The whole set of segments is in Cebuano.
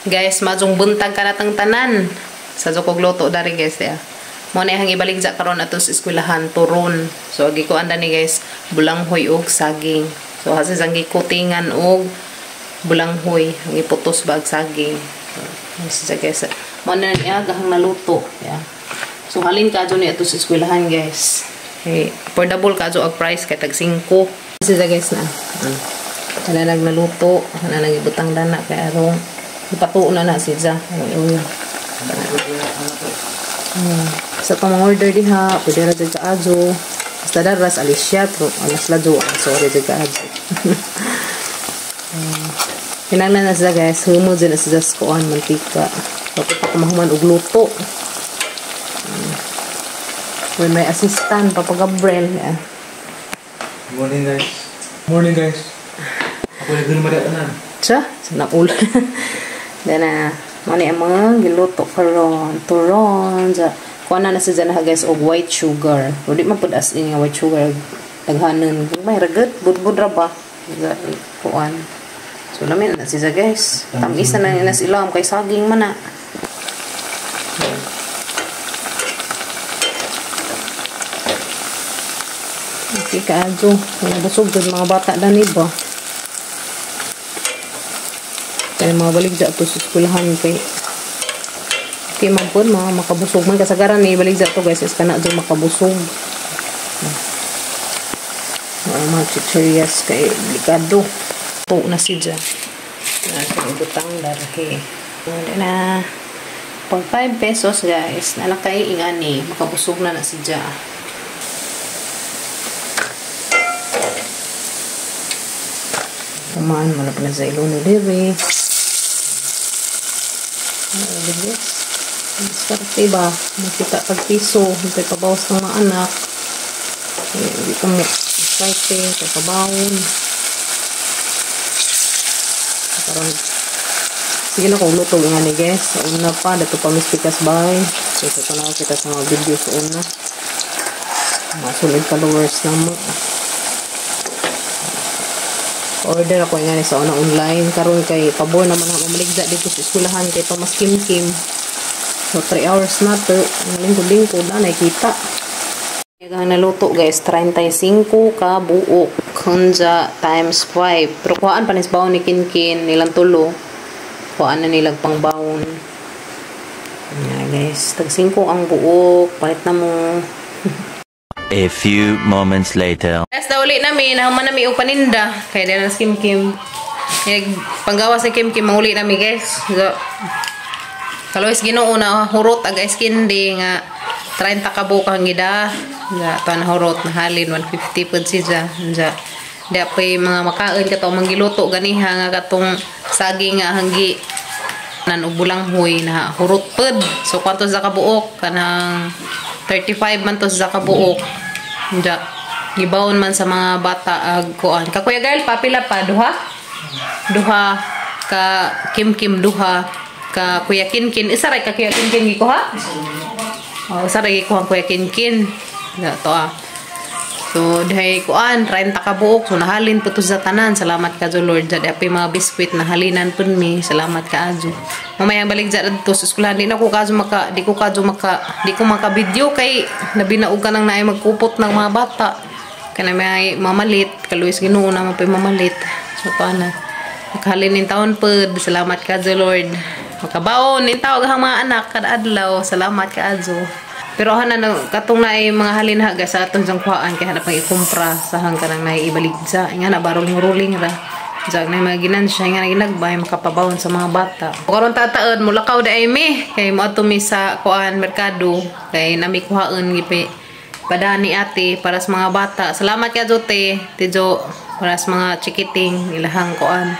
Guys, mazong buntag ka natang tanan. Sa kog luto dari guys ya. Mo na hang ibalik ja karon ato sa eskwelahan turon. So agi ko anda ni guys, bulanghoy og saging. So hasi sang gikutingan og bulanghoy, ang iputos ba og saging. So guys, mo na niya gahang naluto ya. So halin ka ni ato sa eskwelahan guys. Okay, affordable ka ang price kay tag 5. Siya guys na. Kana nag naluto, kana nang ibutang dana kay arong ipatuo na na siya. Sa itong order diha, pwede ra jud ka adyo. Basta daras Alicia, pero alas ladyo, sorry jud ka adyo. Kinahanglan na siya guys, humo dyan na siya sa kuan mantika. Tapos pa kumahuman og luto. With my assistant, Papa Gabriel. Yeah. Morning guys. Morning guys. Ako na gano'n tanan. Siya, sa naul. Then, mani ang mga giluto karon, turon, sa kuha na siya na guys og white sugar. O di man pud as in nga white sugar daghanon. May ragat, budbud ra ba? Kuan. So lamin na siya guys. Tamis na na sila kay saging man na. Okay kaadyo. Nabusog jud mga bata dani ba. Kaya mga balik dyan to sa eskwelahan kay okay man po, mga makabusog man. Kasagaran ni balik dyan to guys, is kana dyan makabusog. Mga chicharias kay delikado. To na si dyan. Nasa ibutang darhe. Na pag 5 pesos guys, na nakay ingani, makabusog na na si dyan. Kumaan mo na pala sa iluno diri. Swerte ba? Makita pag piso, hindi pabawas ng mga anak. Hindi ka mo swerte, pagkabawon. Karon sige na kung luto nga ni guys. Sa una pa, dato pa mispikas bay. So, ito na kita sa mga video sa una. Mga solid followers na mo. Order ako nga ni sa una online. Karon kay pabor naman ako mamaligda dito sa eskwelahan kay Thomas Kim Kim. So 3 hours na to. Lingkod-lingkod na nakita. Kaya naluto guys, 35 ka buok. Kunja times 5. Pero kuhaan pa nis baon ni Kinkin nilang tulo. Kuhaan na nilang pangbaon. Yan guys, tag 5 ang buok. Palit na mo. A few moments later. Guys, nauli nami, nahuman nami og paninda. Kaya din ang Kim Kim. Panggawas ni Kim Kim, manguli nami guys. So, kalois Ginoo na hurot ag ice candy nga 30 ka buok ang gida. Nga to na hurot na halin 150 pud siya. Nga di pa mga makaon katong manggiluto ganiha nga katong saging nga hanggi nan og bulanghoy na hurot pud. So kwanto sa kabuok kanang 35 man to sa kabuok. Nga gibawon man sa mga bata ag kuan. Ka Kuya Gael papila pa duha? Duha ka Kim Kim duha ka Kuya Kinkin. Isa ra ka Kuya Kinkin gikuha? Oh, isa ra gikuha Kuya Kinkin. Nga to ah. So dihay kuan 30 ka buok. So nahalin po to sa tanan. Salamat ka Lord. Jadi api mga biskwit nahalinan pud mi. Salamat ka adyo. Mamaya balik ja didto sa eskwelahan. Di na ko kadyo maka di ko kadyo maka di ko maka video kay nabinaog ka nang naay magkupot ng mga bata. Kana may mamalit kaluis Ginoo na mapay mamalit. So paana nakahalin nin taon pud. Salamat ka Lord. Makabaon nin tawag ang mga anak kada adlaw. Salamat ka adyo. Pero hana na katong naay mga halin ha guys sa atong sang kuhaan kay hanap pang ikumpra sa hang kanang naay ibaligja. Nga na barong ruling ra. Diyan na mga ginansya nga na ginagbay makapabawon sa mga bata. Karon tataod mulakaw da ay mi kay moadto mi sa kuan merkado kay nami kuhaon gipi padani ate para sa mga bata. Salamat ka Jote, Tijo, para sa mga chikiting ilahang kuan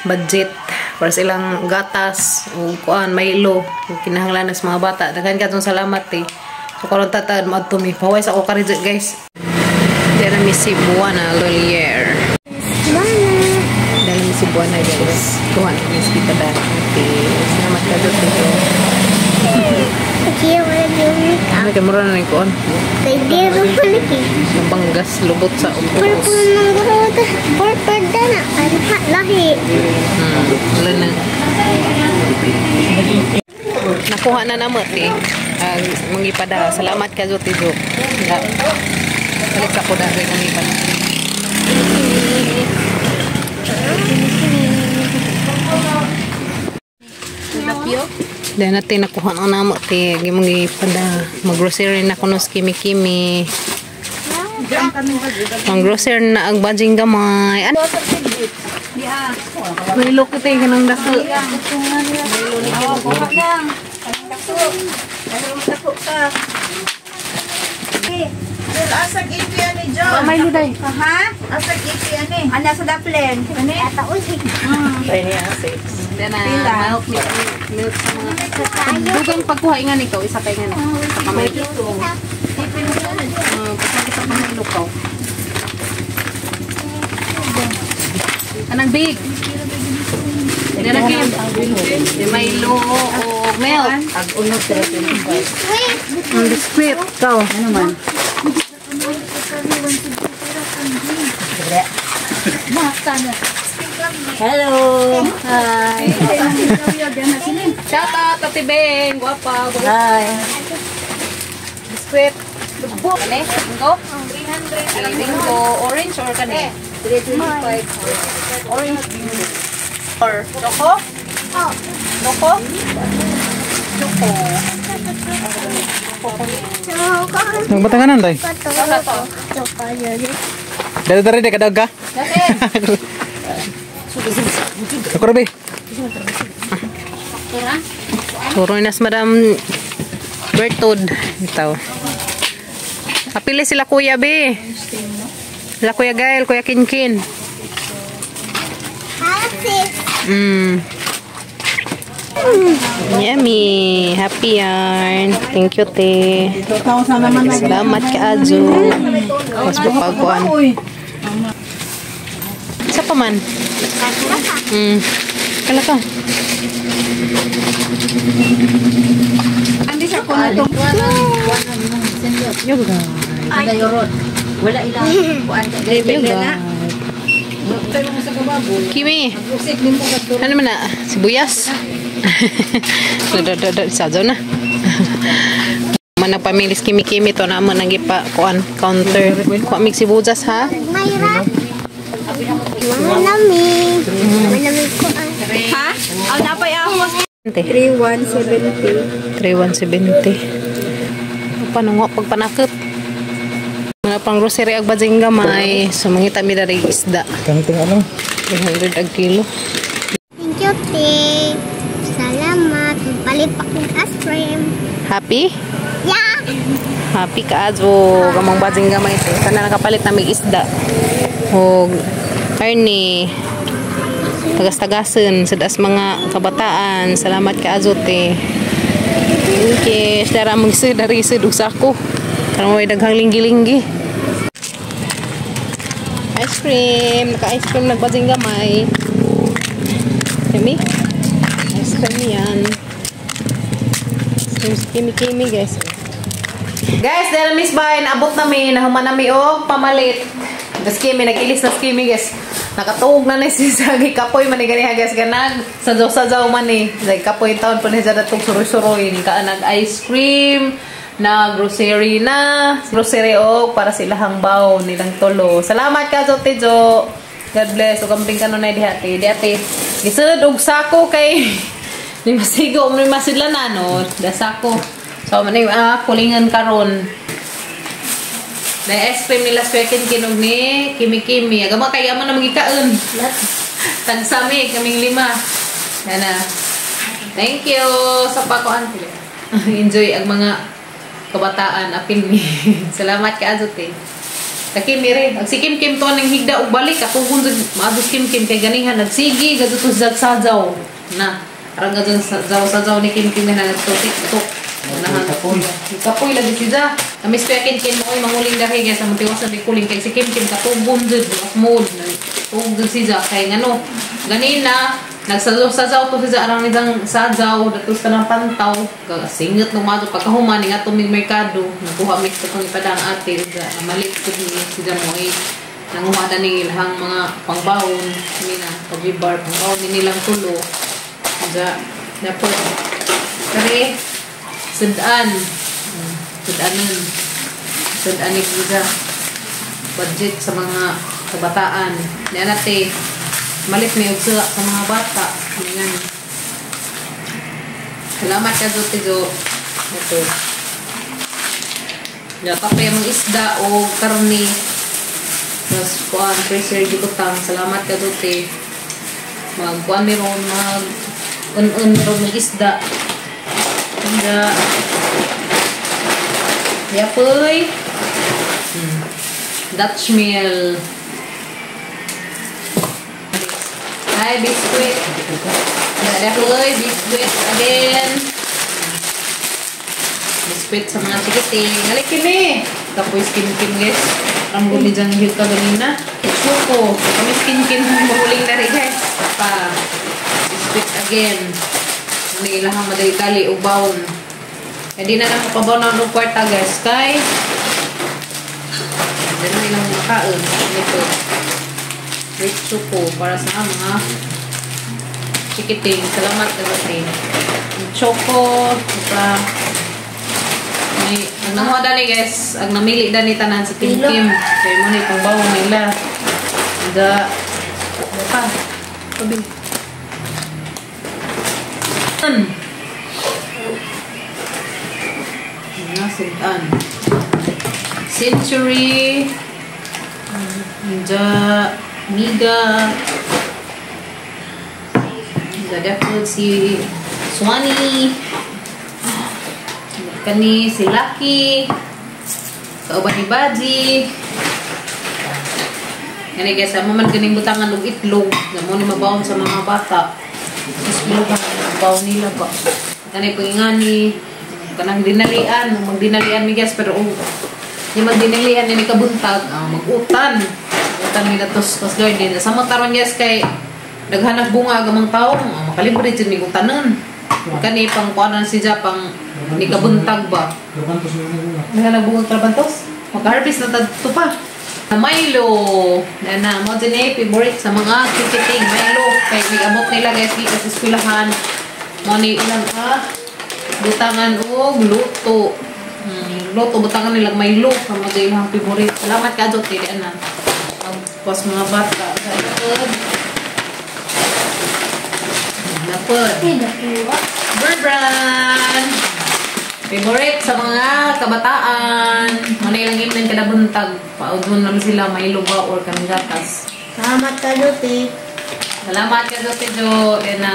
budget para sa ilang gatas o kuan Milo kinahanglan sa mga bata. Daghan ka salamat te. So karon tataod moadto mi. Paway sa ako kari guys. Diyan na mi si Buwana Lolier. Dahil si Buwana guys. Kuha na mi si padani ate. Salamat ka Jote. Ano kay mura na ni kuan? Banggas lubot sa upos. Wala na. Nakuha na namo ti. Ang mangipada. Salamat ka Joti Jo. Balik sa kuda kay mangipada. Dahil natin nakuha na namo ti mangipada. Mag-grocery na kuno sa kimi-kimi. Mag-grocery na ang bajing gamay. Ano? May loko tayo ganang dako. Asag ipi ani John. May luday. Ha? Asag ipi ani. Ana sa daplen. Ani? Then, milk, milk sa mga... Dugang pagkuha ingan ikaw, isa pa ingan. Sa kamay. Pagkuha sa kamay lukaw. Anang big? Dara Kim. Milo o milk. Ang biskwit. Ikaw. Ano man? Hello. Hi. Shout out, Ate Beng. Guwapa. Hi. Biskwit. Kani? Bingo? 300. Bingo. Orange or kani? 325. Orange bingo. Or choco? Choco? Choco. Nagbatanganan day. Dali dali dali kadag ka. Ako rabi. Turo na si Madam Bertod. Ito. Kapili sila Kuya B. Sila Kuya Gael, Kuya Kinkin. Mm. Yummy. Happy yarn. Thank you, te. Salamat ka, Ajo. Mas pagkuan. Isa pa man. Kala ka. Andi sa ko na tong Yoga. Wala ilang kuan. Yoga. Kimi. Ano man na? Sibuyas. Sadyo na. Man nagpamilis kimi-kimi to naman nagipa kuan counter. Kuan mig sibuyas ha? Mayra. Malamig. Malamig ko ah. Ha? Ang napay ahos. 3170. 3170. Paano nga pagpanakit? Mga pang grocery ag bajing gamay. So mangita mi dari isda. Kantong ano? 300 ag kilo. Thank you, te. Salamat. Palit pa kong ice cream. Happy? Yeah! Happy ka ajo. Gamang bajing gamay te. Sana nakapalit na may isda. Og karne. Tagas-tagasen sa das mga kabataan. Salamat ka ajo te. Okay, dara magsud dari sud og sako. Karon may daghang linggi-linggi. Ice cream, naka-ice cream nagbajing gamay. Kimi? Ice cream yan. Ice cream kimi-kimi guys. Guys, dahil Miss Bay, naabot nami, nahuman nami og pamalit. Das kimi, nag-ilis na kimi guys. Nakatuog na ni si Sagi kapoy man ni ganiha guys ganag sadyaw-sadyaw man ni. Like kapoy taon po ni sa datong suroy-suroy ni ka nag ice cream, na grocery na, grocery og para sila hangbaw nilang tulo. Salamat ka Jote Jo. God bless. Ug amping kanunay diha te. Diha te. Gisud og sako kay ni masigo ni masidla na no. Da sako. So man kulingan karon. Na ice cream nila spekin kinog ni Kimi Kimi. Agama kay amo na magikaon. Tagsami kaming lima. Yan na. Thank you sa pakuan. Enjoy ang mga kabataan apil ni. Salamat ka Ajo te. Sa Kimi re. Ag si Kim Kim to ning higda og balik ako kun maadto Kim Kim kay ganihan nagsigi gadto sa sajaw. Na. Arang gadto sajaw ni Kim Kim na nagto TikTok. Kapoy. Kapoy lagi siya. Namiss ko yakin kin mo oy manguling dahi guys ang tiwasan ni kuling kay si Kim Kim katubon jud mood. Tug jud siya kay ngano ganina nagsajaw-sajaw to siya arang nidang sajaw dato sa kanang pantaw singot no madto pagkahuman ni ato mig merkado nakuha mig katong ipadang ate ga namalit pud ni siya mo ay nanguha na ni ilahang mga pangbawon ni na pag-bar pangbawon ni nilang tulo. Siya Dapat. Kare, sudan. Sudanan. Sudan ni Giza. Budget sa mga kabataan. Niya nate, malit may ugsa sa mga bata. Ganyan. Salamat ka, Tijo. Ito. Kape mong isda o karni. Tapos, kuan, freezer, gibutang. Salamat ka, Jote. Magkuan meron, mag un-un meron ng isda. Hangga. Yapoy. Dutch meal. Ay, biscuit. Yapoy, biscuit again. Biscuit sa mga chikiting. Halik kini. Kapoy skin-kin, guys. Ang guli dyan hit ka ganina. Choco. Kami skin-kin mahuling na rin, guys. Pa. Biscuit again. Ano ilahang madali-dali o baon. Eh, di na lang mapabaon ng kwarta, guys. Kay, hindi na ilang makaon. Ito. Rich choco para sa mga chikiting. Salamat, chikiting. Choco. Pa. May, ang nanguha dani, guys, ang namili dani tanan sa Kim Kim. Kaya mo na itong bawang nila. Da, pa. Tabi. Nasidan. Century. Da, Miga. Da, dapot si Swanee. Kani si Lucky, kauban ni Baji. Kani guys, amo man ganing butangan og itlog, mo ni mabaon sa mga bata. Eskwelahan mabaon nila ba. Kani pangingani, kanang dinalian, magdinalian mi guys, pero di magdinalian ni kabuntag, magutan. Utan mi datos sa garden. Sa mo taron guys kay daghan og bunga gamang tawo, makalibre jud mi utanon. Kani pang kuanan si ja pang ni kabuntag ba. Trabantos na bunga. Naghanag bunga trabantos? Maka-harvest na tadto pa. Milo. Na mo din eh favorite sa mga chikiting Milo kay miabot nila guys gikan sa eskwelahan. Mo ni ilang butangan og luto. Luto butangan nila Milo kamo di ilang favorite. Salamat ka jud ti ana. Pagpas mga bata. Napod. Bird brand. Favorite sa mga kabataan. Muna ilang imnan kada buntag. Paudon naman sila may luba or kanang gatas. Salamat ka, Jote. Salamat ka, Jote Jo. Then,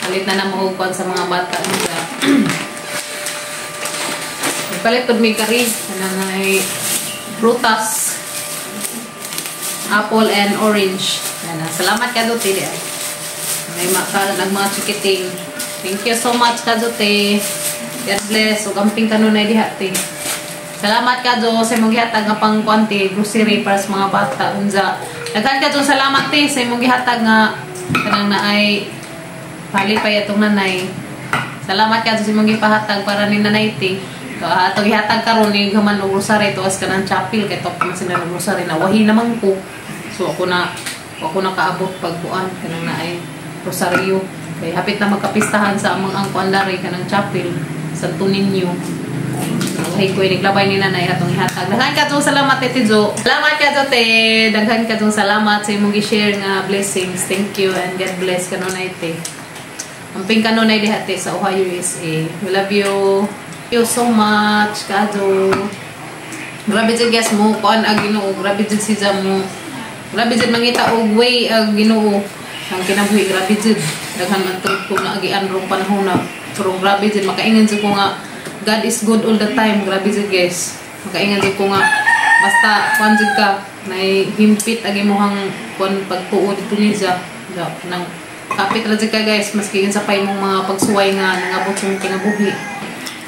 alit na namuhukuan sa mga bata. Nagpalit po may kari. Kanang ay prutas. Apple and orange. Yan, salamat ka, Jote. May mga chikiting. Thank you so much, ka, Jote. God bless. Ug amping kanunay diha, te. Salamat ka, Jo, sa imong gihatag nga pangkuan, te, grocery para sa mga bata. Unsa. Daghan ka, Jo, salamat, te, sa imong gihatag nga kanang naay palipay atong nanay. Salamat ka, Jo, sa imong gipahatag para ni nanay, te. Atong gihatag karon ni gaman og rosary tuas kanang chapel kay top man sila og rosary na wahi naman ko. So ako na kaabot pagkuan kanang naay rosaryo. Kay hapit na magkapistahan sa among ang kuan dari kanang chapel Santo Niño. Okay ko naglabay ni nanay atong ihatag. Daghan ka jud salamat, Tete Jo. Salamat ka jud, te. Daghan ka jud salamat sa imong gi-share nga blessings. Thank you and God bless kanunay, te. Amping kanunay diha, te, sa Ohio, USA. We love you. Thank you so much, Kajo. Grabe jud guys mo kuan ag Ginoo. Grabe jud si mo. Grabe jud mangita og way ag Ginoo. Ang kinabuhi grabe jud. Daghan man tud ko nga agian rong panahon na. Pero grabe jud makaingon jud ko nga God is good all the time. Grabe jud guys. Makaingon jud ko nga basta kuan jud ka nay himpit ag imong kuan pagtuo dito niya. Nang kapit ra jud ka guys maski sa pay mong mga pagsuway nga nangabot sa imong kinabuhi.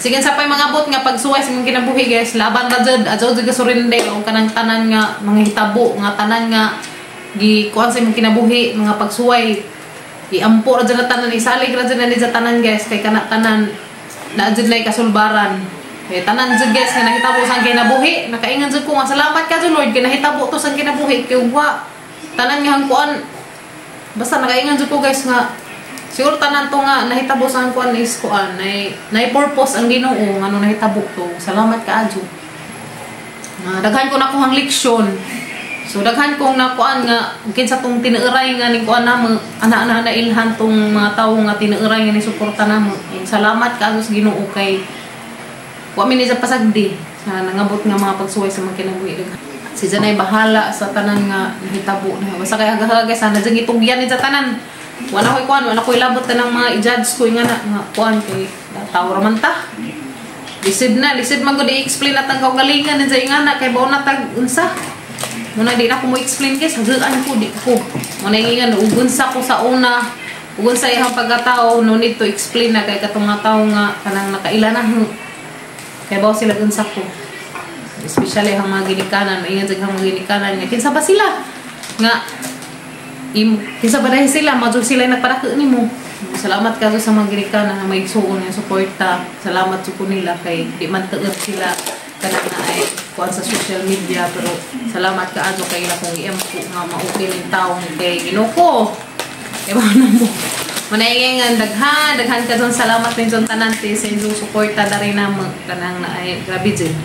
Sige sa pay mangabot nga pagsuway sa imong kinabuhi guys, laban ra jud, adto jud ka surrender og kanang tanan nga mga hitabo nga tanan nga gi kuan sa imong kinabuhi, mga pagsuway. Iampo ra jud na tanan, isalig ra jud na ni sa tanan guys kay kana tanan na jud nay kasulbaran. Kay tanan jud guys nga nahitabo sa kinabuhi, nakaingon jud ko nga salamat ka jud Lord kay nahitabo to sa kinabuhi kay wa tanan nga hangkuan. Basta nakaingon jud ko guys nga Siguro tanan to nga nahitabo sa kuan is kuan nay nay purpose ang Ginoo ngano nahitabo to. Salamat kaayo. Daghan ko nakuhang leksyon. So daghan kong nakuan nga kinsa tong tinuray nga ning kuan namo, ana-ana na ilhan tong mga tawo nga tinuray nga ni suporta namo. Salamat kaayo sa Ginoo kay wa mi ni sa pasagdi sa nangabot nga mga pagsuway sa mga kinabuhi. Si Janay bahala sa tanan nga nahitabo na. Basta kay hagahagay sana jang itugyan ni sa tanan. Wala ko'y kuan, wala ko'y labot tanang mga i-judge ko nga na nga kuan kay tawo ra man ta. Lisod na, lisod man gud i-explain atang kaugalingan ni sa ingana kay baon na tag unsa. Muna di na ko mo explain guys, hagaan ko di ko. Muna ingan ug unsa ko sa una, ug unsa iyang pagkatao, no need to explain na kay katong nga tawo nga kanang nakaila na kay bawo sila unsa ko. Especially ang mga ginikanan, maingat sa mga ginikanan nga kinsa ba sila? Nga kinsa ba dahil sila, madjud sila nagpadako nimo. Salamat kayo sa mga ginikanan nga may igsuon nga suporta. Salamat jud ko nila kay di man tuod sila kanang na ay kuan sa social media, pero salamat kaayo kay ila kong iampo nga maukil ning tawo kay Ginoo ko. Ewa na mo. Manayingan daghan, daghan ka dun. Salamat ninyong tanan te sa inyong suporta dari namo kanang na ay grabe jud.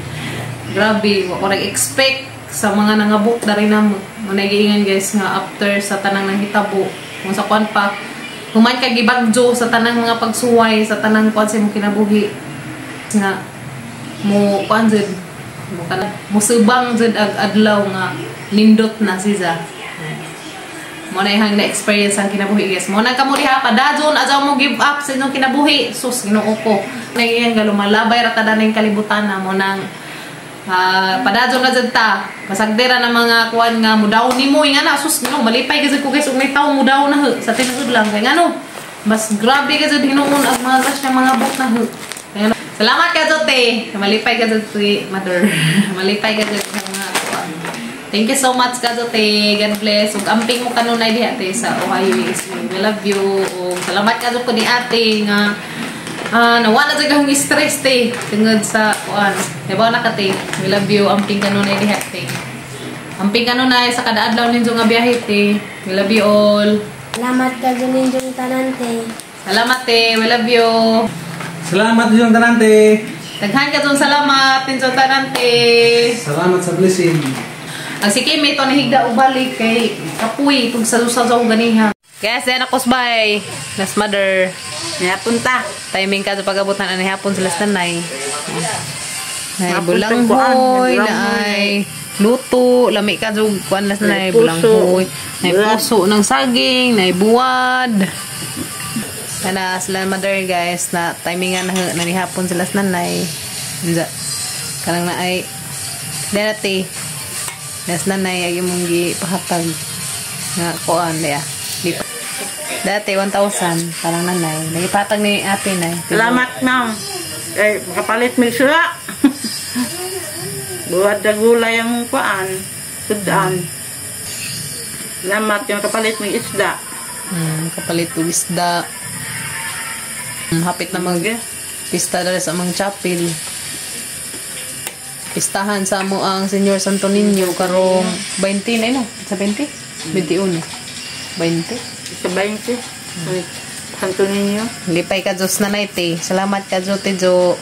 Grabe, wa ko nag-expect sa mga nangabot dari namo. Manayingan guys nga after sa tanang nahitabo, kung sa kuan pa human ka gibagjo sa tanang mga pagsuway, sa tanang kuan sa imong kinabuhi nga mo kuan jud, mo kana musubang jud ag adlaw nga nindot na siya. Mo na ihang na-experience ang kinabuhi guys. Mo na kamo diha padajon ajaw mo give up sa inyong kinabuhi. Sus, Ginoo ko. Naiyan nga lumalabay ra ta ning kalibutan na mo nang padajon na jud ta. Pasagdera na mga kuan nga mudaw nimo nga na sus Ginoo malipay gyud ko guys ug may tawo mudaw na sa tinuod lang kay ngano. Mas grabe gyud hinuon ang mga grasya mga bot na. Kaya, salamat ka jud te. Malipay ka jud te, mother. Malipay ka jud sa mga kuan. Thank you so much ka jud te. God bless. Ug amping mo kanunay diha te sa Ohio USA. We love you. Ug salamat ka jud ko ni ate nga nawa na jud akong stress te tungod sa kuan. Diba na ka te. We love you. Amping kanunay diha te. Amping kanunay sa kada adlaw ninyo nga biyahe te. We love you all. Salamat ka jud ninyong tanan te. Salamat te. We love you. Salamat ninyong tanan te. Daghan ka jud salamat ninyong tanan te. Salamat sa blessing. Ang si Kimi ito nahigda og balik kay kapuy tug sa saw ganiha. Guys, then ako bye. Nas mother. Napunta. Timing ka sa pag-abot na hapon sila sa nanay. Nay Hapon bulanghoy, tagkuan, naay luto, lami ka jug kuan las Nay nay puso. bulanghoy, nay puso ng saging, nay buwad. Kana sila mother guys na timingan na nihapon sila sa nanay. Unsa? Kanang naay dati. Nas nanay ay imong gipahatag nga kuan diya. Dati 1,000 parang nanay. Nagipatag ni ate nay. Salamat ma'am. Eh, makapalit may sura. Buwad na gulay ang kuan. Sudan. Salamat yung kapalit may isda. Kapalit og isda. Hapit na mag pista dali sa among chapel. Pistahan sa amo ang Senyor Santo Niño karong 20 na no? Sa 20? 21. 20? Sa 20. Santo Niño. Lipay ka Diyos na te. Salamat ka Diyos, te Jo.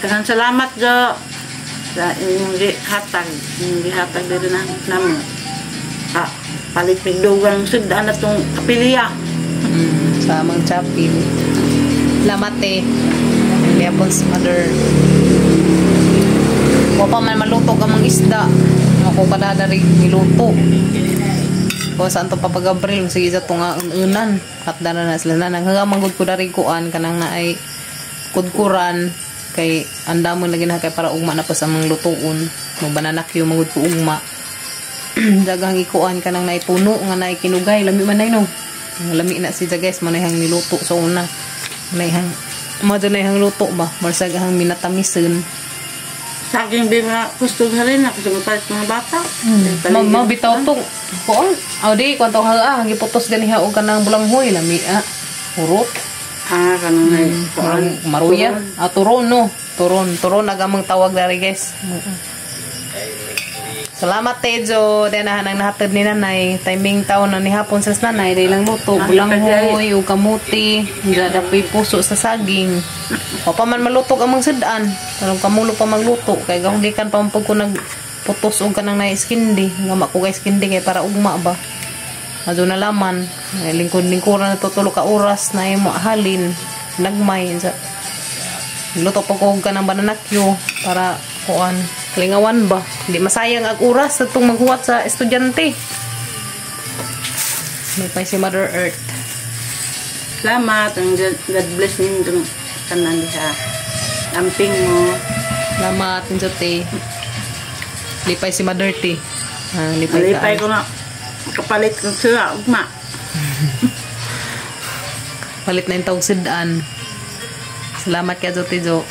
Daghang salamat Jo sa inyong gihatag. Inyong gihatag diri na namo. Palit mig dugang sudan na tong kapilya. Sa among chapel. Salamat te. Lipon sa mother. Wa pa man maluto ka mang isda. Ako kadadarig niluto. O saan to Papa Gabriel, sige sa tunga unan. At dara na sila na nanghaga manggod ko dari kuan kanang na ay kudkuran kay andamon lagi na kay para ugma na pa sa mga lutuon. Magbananakyo manggod ko ugma. Daghang ikuan kanang naay puno nga naay kinugay lami man nay no. Lami na si guys manayhang niluto sa una. Manayhang mo hang luto ba? Marsag hang minatamison. Saging bi nga gusto rin na gusto palit mga bata. Ma bitaw to. Kuan. Aw di kuan to ha giputos ganiha og kanang bulanghoy lami ah. Hurot. Ah, kanang nay kuan. Maruya. Ah, turon no. Turon, turon agamang tawag dari guys. Salamat, Tejo. Dahil na nang nahatod ni nanay. Timing taon na ni hapon sa nanay. Dahil lang luto. Bulanghoy, ug kamuti. Diyan dapoy puso sa saging. O pa man malutog ang mga sudan. Pero kamulo pa magluto. Kay gahugikan pa man pag ko nagputos og kanang naiskindi. Nga ko kay skindi kay para ugma ba. Adto na laman. Lingkod-lingkuran na tutulo ka oras na imo halin. Nagmay. Sa luto pa ko og kanang banana cue para kuan kalingawan ba, hindi masayang ang oras sa itong maghuwat sa estudyante. May pa si Mother Earth. Salamat. Ang God, God bless ninyo tanan diha. Amping mo. Salamat, Njote. Lipay si Mother T. Ah, lipay. Malipay ka. ko na kapalit ng sira ugma. Palit na yung tawag sidan. Salamat ka, Jote Jo.